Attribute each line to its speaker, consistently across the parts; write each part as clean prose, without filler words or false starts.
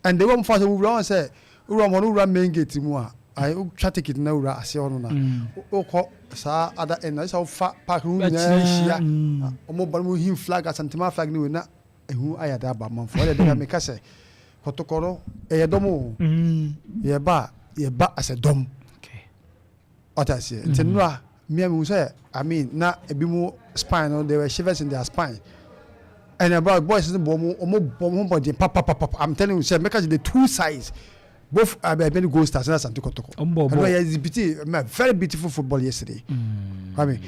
Speaker 1: And the way wɔn fa sɛ wura wɔn sɛ wura wɔn no, wura main gate mu a, ayi, wotwa ticket na wura aseɛ hɔ no na wokɔ saa other end na sɛ wofa park no nyinaa hyia, wɔn ba no, him flag, Asantema flag ne wei na ehu ayɛ de aba amanfoɔ. Ɔyɛ de meka sɛ Kɔtɔkɔ no ɛyɛ dɔm o. Yɛba a, yɛba asɛ dɔm. Ɔte aseɛ? Nti nnura mmea mi sɛ, I mean, na ebi mu spine no, there were shivers in their spine, and about boys no bɔ ɔmo bɔ ɔmo bɔ den papapapa. I'm telling you sɛ mɛka sɛ the two sides, both Bibiani Gold Stars and Asante Kotoko,
Speaker 2: Ɔmo bɔ
Speaker 1: ɛno
Speaker 2: ball.
Speaker 1: yɛ exhibit very beautiful football yesterday. I mean,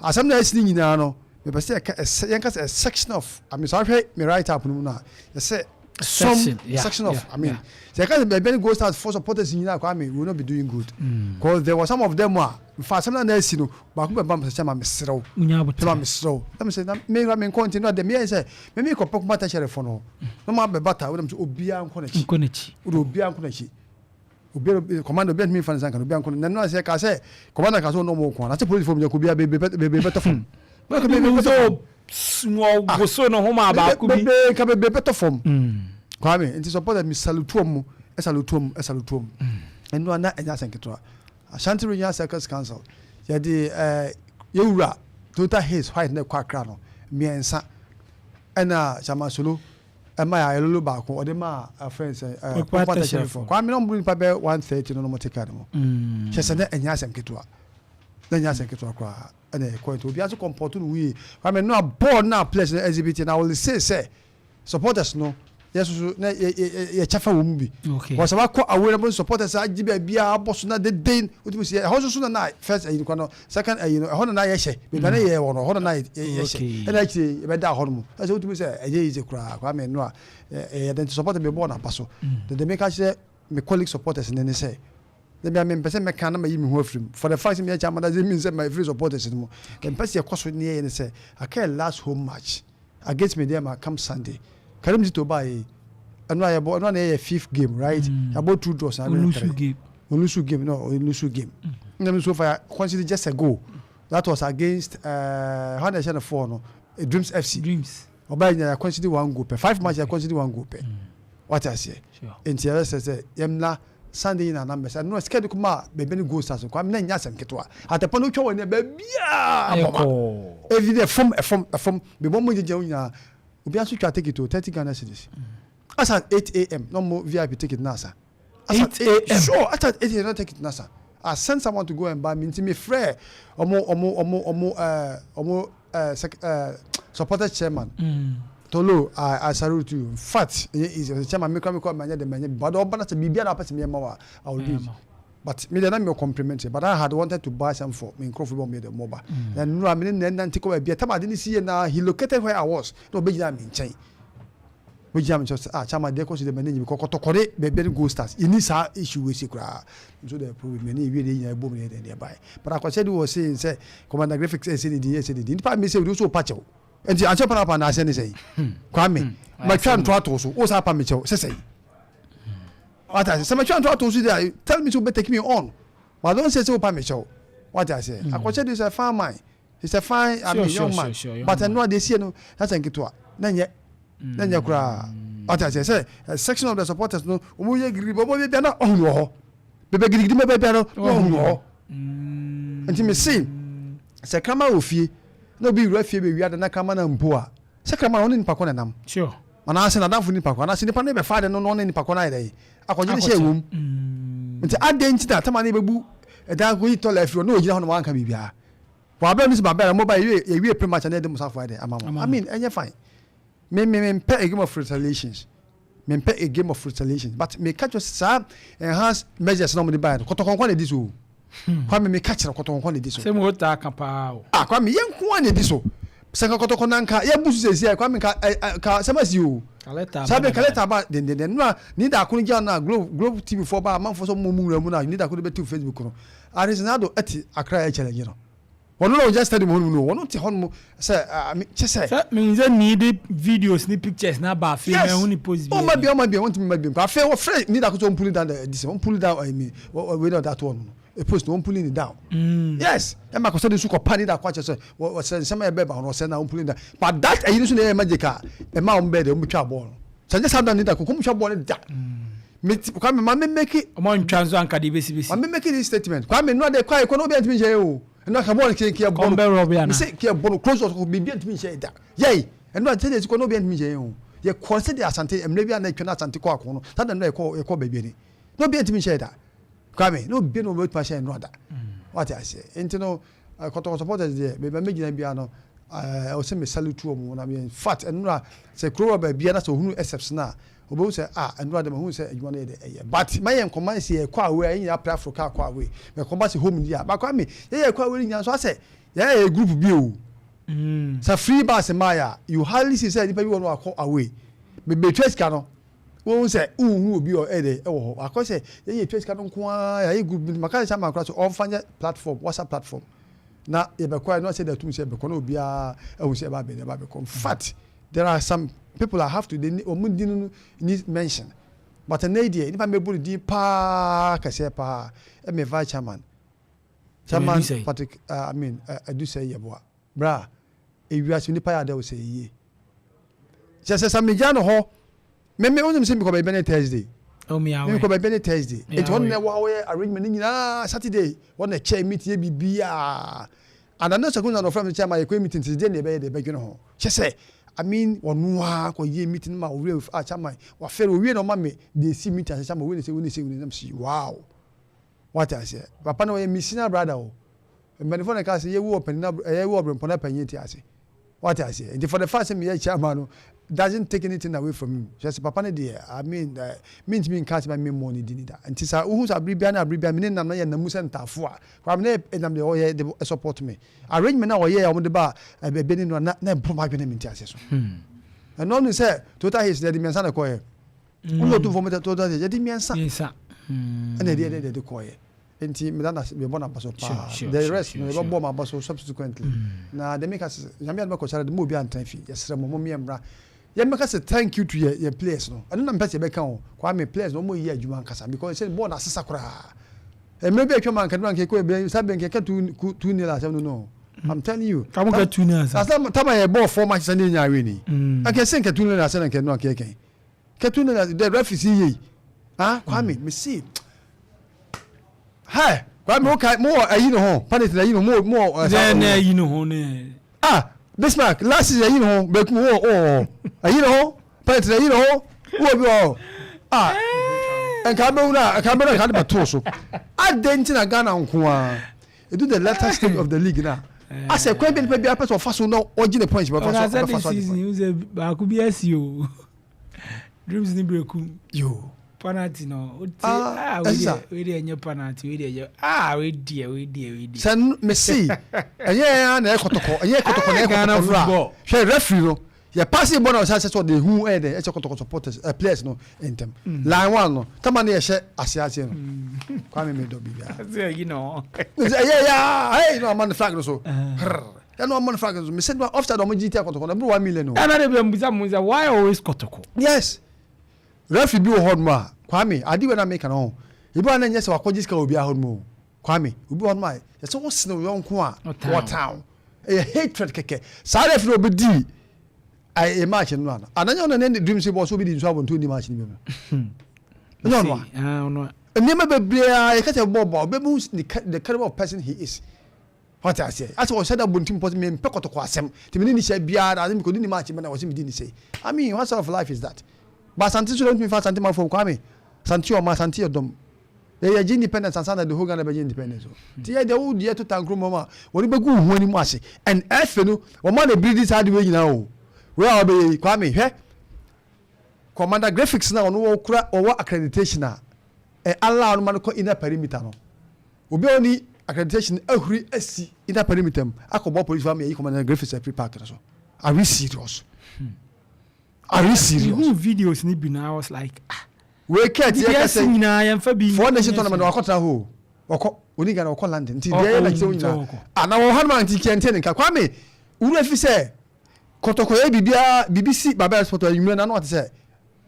Speaker 1: asɛm na ɛsi ne nyinaa no, mepɛ sɛ yɛka yɛnka sɛ a section of, I mean, sɛ ahwɛ me write up no mu no a, yɛsɛ some
Speaker 2: Section, yeah,
Speaker 1: section of I mean, sɛ yɛka sɛ Bibiani Gold Stars for supporters nyinaa kɔ, I mean, we will not be doing good, because there were some of them a nfa asɛm na asi no baako bɛ ba mi sɛ, "Kyɛma, mesrɛ wo."
Speaker 2: Wonya
Speaker 1: "Kyɛma,
Speaker 2: abotire.
Speaker 1: mesrɛ wo." Na mesɛ na me me nkɔ nti no de meyɛ sɛ me me kɔ pɔkoma tɛkyɛrɛ fo no na ma bɛ bata wo, sɛ obiara nkɔ n'akyi.
Speaker 2: Nkɔ n'akyi.
Speaker 1: Wode obiara nkɔ n'akyi, obiara commander, obiara ntumi nfa ne nsa nka no, obiara nkɔ no. Na no sɛ ka sɛ commander ka sɛ ɔno ɔmo ko a na sɛ police fo mu yɛ ko obiara bebree bɛtɔ fam.
Speaker 2: Bebree sɛ ɔwoso ne ho ma baako bi.
Speaker 1: Bebree ka bebree bɛtɔ fam. Kwame, nti supporter, mi salute ɔmo, ɛsalute ɔmo, ɛsalute ɔmo. Ɛnu ana ɛnyɛ asɛn ketewa. Ashanti Regional Circles Council yɛde yɛwura Toyota Hiace white na ɛkɔ Accra no mmiɛnsa, ɛna Chairman Solo ɛma yɛ ayɛlolo baako, ɔde ma afɛn sɛ
Speaker 2: Pɔkpa
Speaker 1: Pɔkpa
Speaker 2: Tɛhyɛfo.
Speaker 1: Tɛhyɛfo. Kwame, na ɔmo nipa bɛ 130 no na ɔmo te kaa no mu kyɛ sɛ ne ɛnyɛ asɛm ketewa, na ɛnyɛ asɛm ketewa koraa. Ɛna ɛkɔ nti obiara so comport no yie. Kwame, no a ball na players no exhibit na wɔle say sɛ supporters no yɛ soso na yɛ yɛ yɛ kyɛfa wɔ mu bi. Wɔn sɛ wakɔ away na bɔ supporters agye baabi a abɔ so na deden wotumi si ɛhɔ soso na first ɛyi no no, second ɛyi no, ɛhɔ na na yɛhyɛ baabi a na yɛ wɔ no, ɛhɔ na na yɛ yɛhyɛ. Ɛna akyire yɛbɛda hɔ nom ɛsɛ wotumi sɛ ɛyɛ easy koraa. Kwame, no a ɛyɛ dɛ nti supporter bi bɔ n'aba so dede. Meka kyerɛ me colleague supporters ne sɛ dabi a mempɛ sɛ mɛka na mayi me ho afiri mu for the fact sɛ meyɛ chairman doesn't mean sɛ mafiri supporters no mu. Mempɛ sɛ yɛkɔ so ne yɛyɛ ne sɛ aka yɛ last home match against Medeama come Sunday. Karim Zito baa yi, ɛno a yɛbɔ ɛno a na yɛyɛ fifth game, right? Yɛabɔ two draws na
Speaker 2: Olusu
Speaker 1: three
Speaker 2: game.
Speaker 1: Olusu game no, olusu game mm. So far conceded just a goal, that was against how na ɛhyɛ no four no, Dreams FC.
Speaker 2: Dreams.
Speaker 1: Ɔbaa nyina yɛ concede one goal pɛ. Five match yɛ concede one goal pɛ. Wate aseɛ? Nti yɛbɛ sɛ yɛmna Sunday yi na anam bɛsɛ ɛno sika de kuma a baabi ne Gold Stars Kwame na nyɛ asɛm ketewa atɛpɔ no wotwa wɔ ne baabiaa abɔma.
Speaker 2: Ɛkɔ.
Speaker 1: Evi dɛ fam ɛfam ɛfam baabi ɔmo gyegye wo nyinaa, obiara nso twa ticket o, 30 Ghana cedis asa 8 a.m. na ɔmo VIP ticket na asa. Asa
Speaker 2: 8 a.m.
Speaker 1: Sure, asa 8 a.m. na ticket na asa. I send someone to go and buy me, nti mi frɛ ɔmo supporter chairman. Tolo, I salute you. In fact, ɛyɛ easy ɔsɛ chairman mi kura mi kɔ ma nyɛ de ma nyɛ, but ɔba na sɛ biribiara na apɛ sɛ mi yɛ ma wa, I will do it. But me de na mi yɛ compliment, but I had wanted to buy some for me nkurɔfo bi a wɔn yɛ de mo ba na nnura mi ne na nante kɔ baabi a tam ade ne si yɛ na he located where I was na ɔbɛgyina mi nkyɛn, ɔbɛgyina mi nkyɛn sɛ, "Ah, chairman, deɛ kɔ so de ma ne nyimi kɔkɔtɔkɔre baabi ne Gold Stars yɛni saa issue wei si koraa nso de problem ne ewie de nyinaa ebom ne yɛ de deɛ bae." But akɔhyɛ de wɔ se sɛ Commander Graphics ɛsɛ ne din, ɛsɛ ne din nipa mi sɛ odi so pa kyɛw nti ankyɛ pa na pa na asɛ ne sɛ Kwame matwa nto ato so o sa pa mi kyɛw sɛ sɛ wate ase sɛ matwa nto ato so de, tell me so, take me on, but don't say sɛ o pa mi kyɛw. Wate ase? Akɔhyɛ de sɛ fine man, it's a fine, I mean, young man, but ɛno ade esie no na sɛ nketewa na nyɛ koraa. Wate ase sɛ a section of the supporters no, wɔn yɛ girigiri bɔ bɔ bia na ɔhun wɔ hɔ bɛbɛ girigiri bɛ bia no na ɔhun wɔ hɔ. Nti mi se sɛ kraman wɔ fie na obi wura fie bɛ wia de na kraman na mpo a sɛ kraman ɔne nipa kɔ na nam anaasɛ nadamfo nipa kɔ anaasɛ nipa no bɛfa de no na ɔne nipa kɔ no ayɛ dɛ akɔgye ne hyɛ ɛwom. Nti adeɛ nti na tama ne bɛbu ɛdan kɔ yi tɔlɛ afiri hɔ na ogyina hɔ na wanka biribiara wɔ abɛn mi sɛ babɛn mo ba yɛwie pre match na yɛde musafo ayɛ dɛ ama mo. I mean, ɛnyɛ fine. Me mpɛ a game of retaliations, me mpɛ a game of retaliations, but me ka kyerɛ saa enhanced measures na ɔmo de ba yɛ no, Kɔtɔkɔnkɔ na edi so o. Kwame, me ka kyerɛ, Kɔtɔkɔnkɔ na edi so.
Speaker 2: Sɛ mo taa ka paa o.
Speaker 1: Ah, Kwame, yɛn nko ara na edi so. Sɛ nka Kɔtɔkɔ na nka yɛ bu so sɛ esi Kwame nka ɛ ɛ ka sɛm asi o. Saa bɛ kaleta ba dendenden no a ni da ko no gya na Globe TV fo ba amanfo sɛ ɔmo mu nwura mu na ni da ko no bɛtu Facebook no, Arisnado ɛte Accra ɛ challenge no, wɔn na ɔgya stadium hɔ nom no, wɔn te hɔ nom sɛ kyɛ sɛ.
Speaker 2: Sɛ mehu sɛ nii de videos ne pictures na ba afei na ɛho ne post bi.
Speaker 1: Ɔma bia, ɔma bia, wɔntumi ma bia. Afei wɔfrɛ ni da ko sɛ ɔmpull down the this, ɔmpull down ɛmi wei na ɔda to hɔ no e post no, ɔmpull it down. Yes, ɛma kɔsɛ de nso kɔpa ni da ko akyɛ sɛ wɔsɛ nsɛm a ɛbɛ ba hɔ no, ɔsɛ na ɔmpull it down, but that ɛyi nso na ɛyɛ magic a ɛma wɔn bɛɛ de wɔn twa bɔɔl no sɛ nyɛ saa da ni da ko kɔn twa bɔɔl no da. Me Kwame ma me make.
Speaker 2: Ɔmo antwa nso anka deɛ ebesi besi.
Speaker 1: Ma me make this statement Kwame nnora deɛ kɔ a yɛkɔ no obiara ntumi nhyɛ yɛn o nnora ka bɔɔl kɛ kɛ bɔ no
Speaker 2: Kɔm bɛ rɔbe ana.
Speaker 1: Me se kɛ bɔ no close off biribiara ntumi nhyɛ yɛn da yɛi nnora sɛdeɛ esi kɔ no obiara ntumi nhyɛ yɛn o yɛ kɔ sɛdeɛ Asante mmerɛ bi a na atwa na Asante kɔ ako no saa na nnora yɛkɔ yɛkɔ baabi ani na obiara ntumi nhyɛ yɛn da Kwame na obiara na obetumi ahyɛ yɛn nnora da wate aseɛ nti no Kɔtɔkɔ supporters deɛ baabi a mɛgyina biara no ɛwɔ sɛ me salute wɔn na in fact nnora sɛ kuro wɔ baabi a na sɛ ohunu except no a Obehu sɛ ah ɛno ade mahu sɛ adwuma no yɛ dɛ ɛyɛ but ma yɛn kɔma sɛ yɛkɔ away a yɛn nyinaa pere aforo kaa kɔ away mɛ kɔma sɛ home ni a baako ame yɛ yɛ kɔ away no nyinaa nso asɛ yɛ yɛ group bi o sɛ free bus maa yɛ a you hardly see sɛ nipa bi wɔ no akɔ away bebree tua sika no wɔn sɛ nhu obi wɔ ɛyɛ dɛ ɛwɔ hɔ akɔ sɛ yɛ yɛ tua sika no nko ara yɛ group bi maka sɛ ama akora so ɔnfa nyɛ platform WhatsApp platform na yɛbɛkɔ a ɛno asɛ de atum sɛ yɛbɛkɔ na obiara ɛhu sɛ ɛba abɛn ɛba abɛkɔ in fact There are some people I have to they wɔn din no need mention but ɛnɛ yi deɛ nipa mɛbu ne din paa kɛseɛ paa ɛmɛ vice chairman chairman Patrick I mean Adusɛ Yeboah bra ewiase nipa yɛ adɛ sɛ yie kyɛ sɛ sɛ megya no hɔ mɛmɛ wonim sɛ mekɔ baabi ne Thursday mekɔ baabi ne Thursday nti wɔn na ɛwɔ hɔ yɛ arrangement ne nyinaa Saturday wɔn na ɛkyɛ meeting yɛ biribiara And ano sɛ na ɔfrɛ me sɛ chairman yɛkɔyɛ meeting nti deɛ na yɛbɛyɛ deɛ yɛbɛdwene ho kyɛ sɛ I mean ɔno ara kɔyɛ meeting ma ɔwerɛ ah chairman wafɛre owie na ɔma me deɛ ɛsi meeting ase chairman wei na ɛsɛ wei na ɛsɛ wei na ɛsɛ wow wate aseɛ papa no ɔyɛ me senior brother o mpanimfoɔ na ɛka sɛ yɛwu ɔpanin na yɛwu ɔbrempɔn na panyin te ase Wate aseɛ? Nti for the fact sɛ meyɛ chairman no doesn't take anything away from him. Kyerɛ sɛ papa no deɛ, I mean, eh, mentumi nka asɛm a memmɔɔ ne din da. Nti sɛ wohu sɛ abere biara ne abere biara me ne no nam na yɛnam mu sɛ ntaafo a, koraa me ne ɛnam deɛ ɔyɛ de support me. Arrangement a ɔyɛɛ a wɔde baa ɛbɛ ne no a, na na ɛboro m'adwene ne me nteaseɛ so. Ɛno ɔno sɛ Total Hits deɛ yɛde mmiɛnsa na ɛkɔeɛ. Wone Otumfoɔ mo Total Hits yɛde mmiɛnsa ɛna ɛde ɛde ɛde kɔeɛ. Nti meda no ase, mebɔ no aba so paa. The rest no yɛbɛbɔ mo aba so subsequently. Mm. Na deɛ meka sɛ Nyame adom akɔkyara de mo obi antena fi. Yɛsrɛ mo mo mmea mmra. Yɛmmɛka sɛ thank you to yɛ yɛn players no. Ɛno na mepɛ sɛ yɛbɛka o. Kwame players no wɔn yɛ adwuma ankasa because sɛ bɔɔl no asesa koraa. Mmerɛ bi atwam anka anka ɛkɔ ebe saa bɛn kɛkɛ 2-0 asɛm no no. I'm telling you.
Speaker 2: Kamu kɛ 2-0 asɛm.
Speaker 1: Asɛm tama yɛ bɔɔl four matches ne yɛnya awie ni. Anka ɛsɛ nka 2-0 asɛm na nka ɛno anka yɛkɛn. Kɛtu ne na the referee si yie. Ah Kwame me si. Hi Kwame wo ka mo wɔ ayi ne ho panit na ayi ne ho mo mo wɔ
Speaker 2: ɛsa. Ne na ayi ne ho ne.
Speaker 1: Ah Bismarck last season ayi ne ho bekum wo wɔ ayi ne ho panit na ayi ne ho wo bi wɔ ah nka bɛwu na nka bɛwu na nka de bɛtoo so adɛn nti na Ghana nko ara edu the latter stage of the league na asɛ kwan bi nipa bi apɛ sɛ ɔfa so na ɔgye ne points bɛfa so ɔbɛfa so agye
Speaker 2: point. Baako bi asi o. Dreams ni breku.
Speaker 1: Yo.
Speaker 2: Penalty no. Ote ah, ah we dey we dey enye penalty we dey ah we dey we dey we dey.
Speaker 1: Sɛ me see ɛnyɛ ya na ɛkɔtɔkɔ ɛnyɛ kɔtɔkɔ na ɛkɔtɔkɔ nura. Hwɛ referee no. Yɛ pass bɔ na ɔsɛ sɛ ɔde hu ɛyɛ dɛ ɛkyɛ kɔtɔkɔ supporters ɛ players no ntɛm. Line one no tama ne yɛhyɛ ase ase no. Kwame me dɔ biribiara.
Speaker 2: Sɛ yi no.
Speaker 1: Ɛyɛ ya hey no ama ne flag no so. Hrrr. Ɛna ɔmo no flag nso mese no offside ɔmo gye tia kɔtɔkɔ no ɛboro 1 million o.
Speaker 2: Ɛna de bia mbisa mo sɛ why always kɔtɔkɔ.
Speaker 1: Yes referee bi wɔ hɔ nom a Kwame ade wei na meka no ho ebi wɔ hɔ na nyɛ sɛ wakɔgye sika wɔ obiara hɔ nom o Kwame obi wɔ hɔ nom a yɛsɛ wo sene wo yɔnko a wɔtan wo ɛyɛ hatred kɛkɛ saa referee no obedi ɛyɛ match no ano ana nyɛ ɔno ne dream sɛ bɔ so obi di nso abɔnten odi match no bi no nyɛ ɔno a nneɛma bebree a yɛka sɛ bɔɔl bɔ ɔbɛmu the caliber of person he is. Wate aseɛ? Asɛ ɔhyɛ da bɔ ne tirim pɔ sɛ mempɛ kɔtɔkɔ asɛm, nti me ne no hyia biara na mekɔdi ne match ma na ɔse medi ne sei. I mean, what sort of life is that? But Asante nso deɛ wontumi mfa Asante manfoɔ Kwame, Asante yɛ ɔman, Asante yɛ dɔm. Yɛ yɛgye independence ansa na the whole Ghana bɛgye independence o. Nti yɛ deɛ wo deɛ to tankuro mu a wɔde bɛgu wo ho anim ase. And ɛfɛ no, wɔn a na ebiri di saa ade wei nyinaa o. Wei a wɔbɛyɛ yi, Kwame, hwɛ Commander Graphics na ɔno wɔkura wɔwɔ accreditation a ɛ allow no ma no kɔ inner perimeter no. Obi a ɔnni accreditation ahuri asi inner perimeter mu akɔbɔ polisifo ama yɛayi Commander Griffiths afiri park no so. Are we serious? Are we serious?
Speaker 2: Mehu videos ni bi na I was like ah.
Speaker 1: Wei kɛt yɛ kɛsɛ
Speaker 2: nyinaa yɛmfa bi.
Speaker 1: Four nation tournament wakɔtena hɔ o. Wɔkɔ oni Ghana wɔkɔ London nti deɛ yɛ na kyerɛ wo nyinaa. Ah na wɔ hɔ nom a nti kyɛnte ne nka Kwame wura fi sɛ kɔtɔkɔ yɛ biribiara biribi si Baba Airport anwummerɛ na ano ate sɛ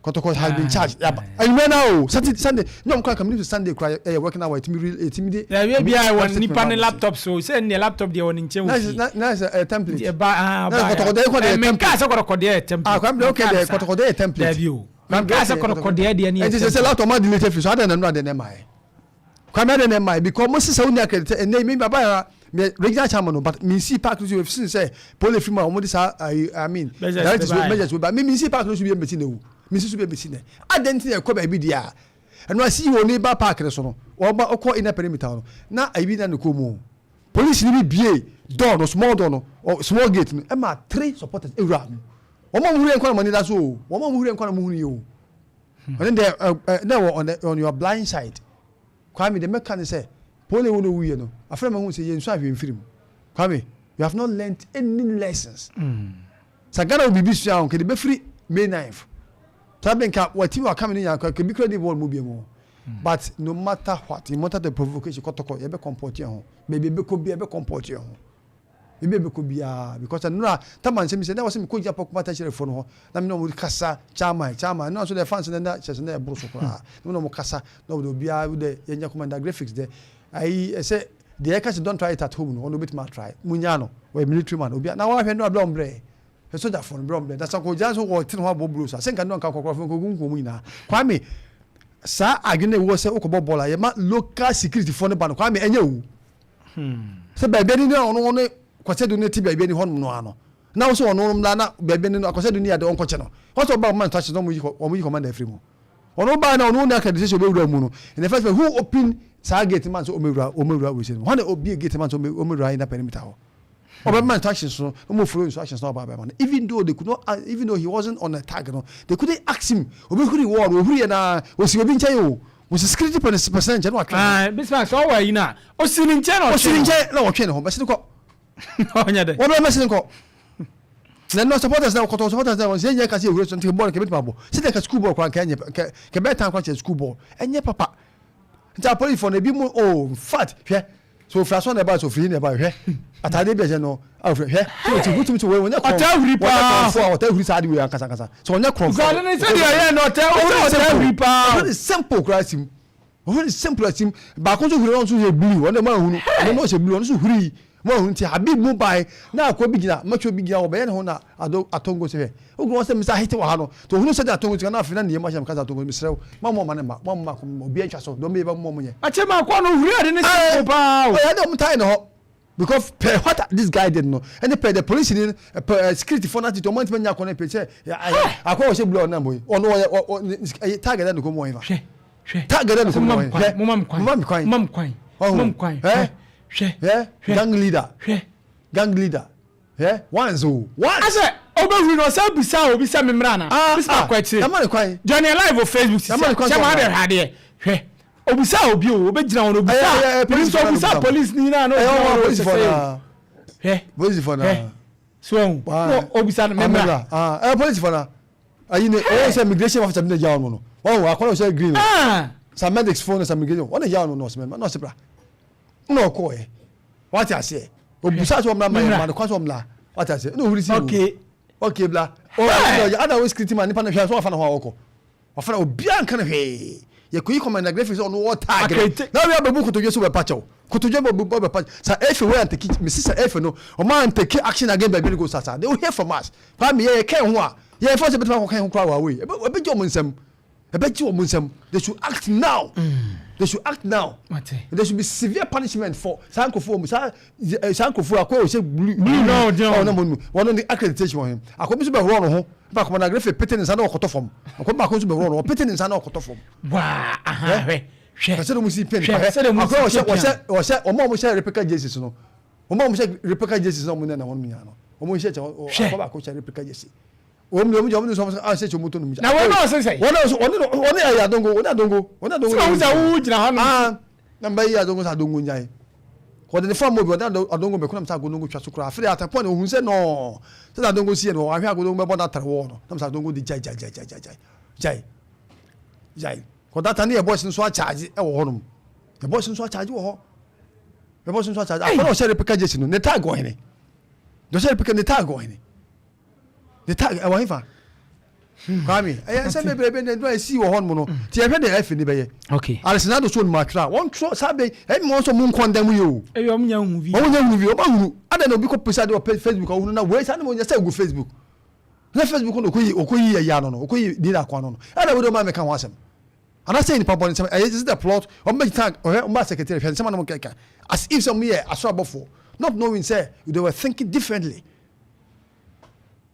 Speaker 1: Kɔtɔkɔ has been charged. Yaba. Anwummerɛ na o. Saturday, Sunday. Nyɛ ɔmo kora nka menim sɛ Sunday kora ɛyɛ working hour ɛtumi re ɛtumi de.
Speaker 2: Ɛyɛ bi a wɔ nipa ne laptop so sɛ ne laptop deɛ wɔ ne nkyɛn wɔ fie.
Speaker 1: Na na sɛ ɛyɛ template.
Speaker 2: Ɛba ah
Speaker 1: ba. Kɔtɔkɔ deɛ kɔ deɛ template.
Speaker 2: Menka sɛ kɔtɔkɔ deɛ yɛ template.
Speaker 1: Ah kwame deɛ okay deɛ kɔtɔkɔ deɛ yɛ template.
Speaker 2: Dabi o. Nka sɛ Kɔtɔkɔ deɛ deɛ ne yɛ
Speaker 1: Ɛnti sɛ
Speaker 2: simple.
Speaker 1: Laptop ma delete fi so, adɛn na nnora deɛ na ɛma yɛ? Kwame, adɛn na ɛma yɛ? Because mo sisa wo ni accredit. Ɛnɛ mi baba yɛra me regional chairman no, but mi nsi park no so efiri sɛ pole efiri mu a wɔn de saa ayi, I mean
Speaker 2: Measures
Speaker 1: directives
Speaker 2: bɛbaeɛ.
Speaker 1: Measures ba mi nsi park no so bi mbɛsi na ewu mi nsi so bi mbɛsi na adɛn ti na ɛkɔ baabi deɛ a ɛno a CEO ne ba park no so no, ɔba ɔkɔ inner perimeter no na ayi bi na ne kɔn mu o, police ni bi bie door no, small door no or small gate no, ɛma three supporters ewura mu. Wɔn a wɔn huri yɛ nkwa na wɔn ani da so o, wɔn a wɔn huri yɛ nkwa na wɔn huri yɛ o. Ɔne deɛ ɛ ɛ na ɛwɔ on your blind side. Kwame, deɛ mɛka ne sɛ pole wo na owu yɛ no, afei na mahu sɛ yɛn nsu ahwɛ mfiri mu. Kwame, you have not learnt any lessons. Sɛ Ghana wɔ biribi sua a, nkɛde bɛfiri May 9th saa bɛ nka watimi waka me no nyinaa kɔ bi kura di bɔɔl mu bi mu. But no matter what, no matter the provocation, Kɔtɔkɔ yɛbɛ comport yɛn ho. Baabi ebɛkɔ bi yɛbɛ comport yɛn ho, ebi ebɛkɔ biara, because nnura tama nsɛm sɛ na wɔsɛ mekɔ gyina pɔkuma tɛkyerɛfoɔ no hɔ na me na wɔn kasa. Chairman, chairman ɛnna nso deɛ fans no na kyerɛ sɛ na ɛboro so koraa na me na wɔn kasa na wɔde obiara de yɛnyɛ Commander Graphics dɛ ayi ɛsɛ deɛ ɛka sɛ "Don't try it at home" no, ɔno obetumi atry mu nya no. Wɔyɛ military man obiara na wɔahwɛ no abira wɔn brɛ hwɛ sogyafoɔ no brɛ wɔn brɛ na sɛ kò so wɔte ne ho abɔ buro so a sɛ nka no nka kɔkɔrɔfo nka ogun wɔn nyinaa. Kwame, saa adwene ɛwɔ sɛ wokɔbɔ bɔɔl a yɛma local security foɔ no ba no, Kwame, ɛnyɛ o sɛ baabi ani no a ɔno Kwasɛdu no te baabi ani hɔnom no ano na wo sɛ ɔno mmra na baabi ani no Akwasɛdu ni ade ɔnkɔkyɛ no wɔn sɛ ɔba ɔma instructions na wɔn yi commander afiri mu. Ɔno baa na ɔno ne accreditation ɔbɛwura mu no. In the first place, who open saa gate man sɛ ɔmɛwura wei sɛ no hɔn na obie gate man sɛ ɔmɛwura inner perimeter hɔ, ɔbɛma instructions no na ɔmo follow instructions na ɔba abɛma no. Even though they could not, even though he wasn't on a tag no, they couldn't ask him. Obɛhuri wall no, ohuri yɛ na osi obi nkyɛn o, wɔsi security person nkyɛn na watwɛn.
Speaker 2: Ah, Bismarck sɛ ɔwɔ ayi no a, ɔsi ne nkyɛn na
Speaker 1: ɔsi
Speaker 2: ɔtwe
Speaker 1: ne
Speaker 2: ne
Speaker 1: nkyɛn na wɔtwɛn ne ho bɛsi ne kɔ.
Speaker 2: Ho ɔnyɛ dɛ.
Speaker 1: Wɔn bɛ mɛsi ne kɔ na no supporters na Kɔtɔ supporters na wɔn sɛ nyɛ kasi ehuri so nti bɔɔl kɛmɛ tuma bɔ sɛ ka school ball kora nkɛ nyɛ kɛ kɛ bɛɛ tan kora kyɛ school ball ɛnyɛ papa. Nti apolisifoɔ no ebi mu oh, in fact, hwɛ so ofura so na ɛba so ofiri na ɛba. Hwɛ ataade bi ɛhyɛ no a ofura, hwɛ so oti hutum so wɔnyɛ kɔn.
Speaker 2: Ɔtaa huri paa.
Speaker 1: Wɔnyɛ kɔnfo a ɔtaa huri saa de wei ankasa ankasa so ɔnyɛ kɔnfo.
Speaker 2: Because ne sɛdeɛ ɔyɛ no, ɔtaa huri paa.
Speaker 1: Ɔhuri simple koraa sim, ɔhuri simple asim. Baako nso huri na ɔno nso yɛ blue, ɔno de mo ahunu, ɔno no ɔhyɛ blue, ɔno nso huri mo ahunu. Nti Habib mu baa na akɔ bi gyina matwa bi gyina hɔ bɛyɛ ne ho na ado atongo sɛ hwɛ ogun wɔn sɛ misa ahete wɔ ha no to ohunu sɛ de atongo sika na afei na ne yam ahyɛ mu kasa. Atongo, mesrɛ wo, ma mo ɔma ne ma mo ma kɔn obi atwa so dɔm bɛyɛ ba mo mo nyɛ.
Speaker 2: Akyɛ ma akɔ no huri ade ne simple paa o.
Speaker 1: Ɔyɛ de ɔmo taa ne hɔ because per what this guy did no, ɛne per the police ni per security fo n'ati ɔmo ntoma nya akɔ ne pe sɛ akɔ ɔhyɛ blue ɔnam hɔ yi, ɔno ɔyɛ ɔ ɔ ɛyɛ tag ɛda ne kɔn mu wɔ hefa?
Speaker 2: Hwɛ, hwɛ.
Speaker 1: Tag ɛda ne kɔn mu wɔ
Speaker 2: Moma
Speaker 1: hefa?
Speaker 2: me kwan, moma me kwan,
Speaker 1: moma me kwan.
Speaker 2: Moma me kwan, moma me kwan.
Speaker 1: Ɛ.
Speaker 2: Hwɛ,
Speaker 1: ɛ.
Speaker 2: Hwɛ.
Speaker 1: Gang leader.
Speaker 2: Hwɛ.
Speaker 1: Gang leader ɛ, once o, once.
Speaker 2: Asɛ ɔbɛhuri no, ɔsɛ bisa obi sɛ memmra na
Speaker 1: Ah,
Speaker 2: Bismarck
Speaker 1: ah,
Speaker 2: kɔ akyire.
Speaker 1: Yɛma ne kwan.
Speaker 2: Johnny live wɔ Facebook sisi.
Speaker 1: Yɛma ne kwan
Speaker 2: kyɛ
Speaker 1: sɛ
Speaker 2: ma
Speaker 1: ɔmmra.
Speaker 2: ade hwɛ adeɛ, hwɛ, obisa obi o, obɛgyina hɔ no obisa
Speaker 1: Ɛyɛ
Speaker 2: police,
Speaker 1: polisifoɔ na
Speaker 2: obisa
Speaker 1: obisa.
Speaker 2: police ni nyinaa na
Speaker 1: ɛyɛ
Speaker 2: ogyina
Speaker 1: wɔn
Speaker 2: hɔ no
Speaker 1: polisifoɔ
Speaker 2: ɔsɛ
Speaker 1: na
Speaker 2: hwɛ.
Speaker 1: Polisifoɔ na
Speaker 2: Hwɛ. So ɔhu na obisa no memmra.
Speaker 1: Ah, ɛyɛ polisifoɔ na ayi ne ɔwɔ sɛ immigration officer bi na gya wɔn no, wɔn akɔlɔ sɛ green no.
Speaker 2: Ah.
Speaker 1: Some medics fo no, some immigration wɔn na gya wɔn no, ɔsɛ mɛma na ɔsɛ bra na ɔkɔɔ yɛ wate aseɛ. Obusa sɛ ɔmla ma yɛ ma no kwan sɛ ɔmla, wate aseɛ, na ohuri si. Okay, bla ɔyɛ ada wo security man nipa no hwɛ so wafa ne ho a ɔkɔ wafa na obiara nka no hwee. Yɛkɔyi Commander Graphics sɛ ɔno wɔ tag no
Speaker 2: Akete.
Speaker 1: na wia bɛbu kotodwe so bɛpa kyɛw, kotodwe bɛbu bɛpa sa efe wei antake mesi sa efe no ɔma antake action against baabi no go sasa. They will hear from us. Kwame, yɛ yɛkɛn ho a yɛmfa sɛ bɛtumi akɔkɛn ho koraa wɔ awei ɛbɛgye ɔmo nsɛm, ɛbɛgye ɔmo nsɛm. They should act now, they should act now.
Speaker 2: Mate.
Speaker 1: There should be severe punishment for saa nkurɔfoɔ mu, saa nkurɔfoɔ akɔ ɔhyɛ blue.
Speaker 2: Blue na ɔgyina hɔ.
Speaker 1: Ɔnam mu wɔn ne accreditation wɔ he? Akɔ bi nso bɛhorɔ ne ho ba Commander Graphics pete ne nsa na ɔkɔtɔ fam. Akɔ baako nso bɛhorɔ ne ho, ɔpete ne nsa na ɔkɔtɔ fam.
Speaker 2: Waa, aha, hwɛ, hwɛ.
Speaker 1: Sɛ de mo si pen
Speaker 2: Hwɛ, sɛdeɛ mo si
Speaker 1: akɔ ɔhyɛ
Speaker 2: pia.
Speaker 1: Wɔhyɛ wɔn a wɔhyɛ replica jerseys no, wɔn a wɔhyɛ replica jerseys no, wɔn nenam wɔn nyinaa no, wɔn hyɛ kyɛ.
Speaker 2: Hwɛ.
Speaker 1: Akɔ baako hyɛ replica jersey, wɔn mu de wɔn de wɔn ahyɛ kyɛ wɔn to no mu.
Speaker 2: Na wɔn na ɔsɛ sɛ
Speaker 1: wɔn na wɔne ɛyɛ Adongo, wɔne Adongo, wɔne Adongo.
Speaker 2: Sɛ wɔn sɛ wo gyina hɔ no.
Speaker 1: Ah, na mbɛ yi Adongo sɛ Adongo nyae wɔde ne fam obi ɔde Adongo bɛko nam sɛ Adongo twa so koraa. Afei at a point ohun sɛ nɔɔ sɛ Adongo si yɛ no ɔahwɛ Adongo bɛbɔ n'atare wɔ no nam sɛ Adongo de gyae gyae gyae gyae gyae gyae gyae kɔdata ne yɛ boys nso akyagye ɛwɔ hɔnom, yɛ boys nso akyagye wɔ hɔ, yɛ boys nso akyagye. Akɔla ɔhyɛ replica jersey no ne tag wɔ hene? Deɛ ɔhyɛ replica ne tag wɔ hene? Ne tag ɛwɔ hefa? Kwame, ɛyɛ nsɛm bebrebe na ɛdura esi wɔ hɔnom no ti ɛhwɛ de ɛfɛ ni bɛyɛ. Alisinado so onum atwerɛ a wɔn twerɛ saa bɛ ɛmi wɔn nso mu nkɔndɛm yi o.
Speaker 2: Eyi ɔmo nya hu vi.
Speaker 1: Wɔn nya hunu vi, wɔn ahunu adan na obi kɔ pesa de wɔ Facebook a ohunu na wei saa ne mo nyɛ sɛ egu Facebook. Na Facebook no okoyi yɛ ya no okoyi di na kwan no ɛna wo de ma meka ho asɛm anaasɛ nipa bɔ ne nsɛm. Ɛyɛ is the plot. Ɔmo bɛ tan ɔhwɛ, ɔmo ba secretary, hwɛ nsɛm anam kɛkɛ as if sɛ ɔmo yɛ asoro abɔfoɔ, not knowing sɛ they were thinking differently.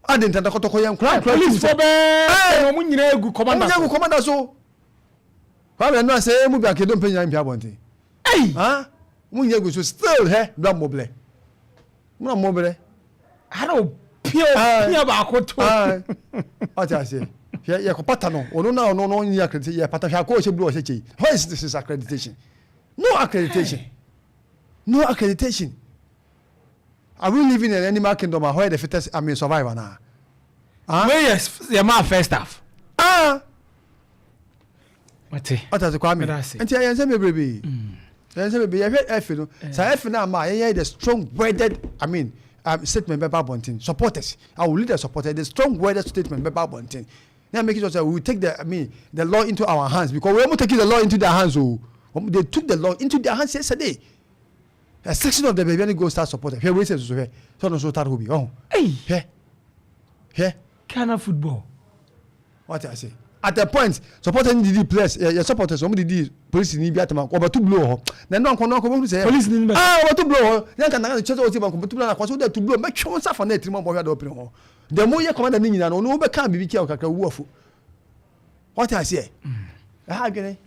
Speaker 1: Adi ntanta Kɔtɔkɔ yɛ nkura nkura.
Speaker 2: Police fo bɛɛ na ɔmo nyinaa egu commander.
Speaker 1: Ɔmo nyinaa egu commander so. Kwame, ɛnu ase emu bi akedo mpe nyinaa mpia abɔnten.
Speaker 2: Ɛyi.
Speaker 1: Ɔmo nyinaa egu so still. Hɛ bla mɔbilɛ mo na mɔbilɛ.
Speaker 2: Ara o pia o pia baako to.
Speaker 1: Ɔte ase, hwɛ, yɛ kɔ pata no, ɔno na ɔno no nyi accreditation. Yɛ pata, hwɛ, akɔ ɔhyɛ blue, ɔhyɛ kyɛ yi. Where is this accreditation? No accreditation, no accreditation. Are we living in an animal kingdom where the fittest, I mean, survive ana?
Speaker 2: Wey yɛ yɛ maa first half.
Speaker 1: Ah.
Speaker 2: Mate.
Speaker 1: Ɔte ase, Kwame, nti ɛyɛ nsɛm bebrebe, ɛyɛ nsɛm bebrebe. Yɛhwɛ ɛfɛ no saa, ɛfɛ no ama yɛyɛ the strong worded, I mean, statement bɛba abɔnten. Supporters, I will lead the supporters, the strong worded statement bɛba abɔnten now, making sure say we will take the, I mean, the law into our hands, because we almost taking the law into their hands o. They took the law into their hands yesterday, a section of the Bibiani Gold Star supporters. Hwɛ wei sɛ soso, hwɛ sɛ ɔno nso tare hɔ bi ɔho. Hwɛ, hwɛ.
Speaker 2: Ghana football.
Speaker 1: Wate ase, at a point supporters ni didi players, yɛ supporters, wɔn didi police ni bi atama, ɔbɛto blow hɔ na ɛnu ankɔ no ankɔ bɛhuru sɛ
Speaker 2: police ni bɛ
Speaker 1: ah, ɔbɛto blow hɔ ne nka nka kyerɛ sɛ ɔti ba nkɔ bɛto blow na akɔ so de to blow mɛtwe wɔn nsa fa na etiri mu abɔ hwɛ adɔ pere hɔ dɛm yɛ commander ne nyinaa no, ɔno wɔbɛka biribi kia kakra wu afo. Wate aseɛ, ɛha adwene.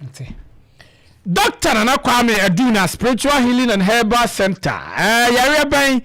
Speaker 2: Dr. Nana Kwame Aduna, Spiritual Healing and Herbal Center. Yareɛ bɛn?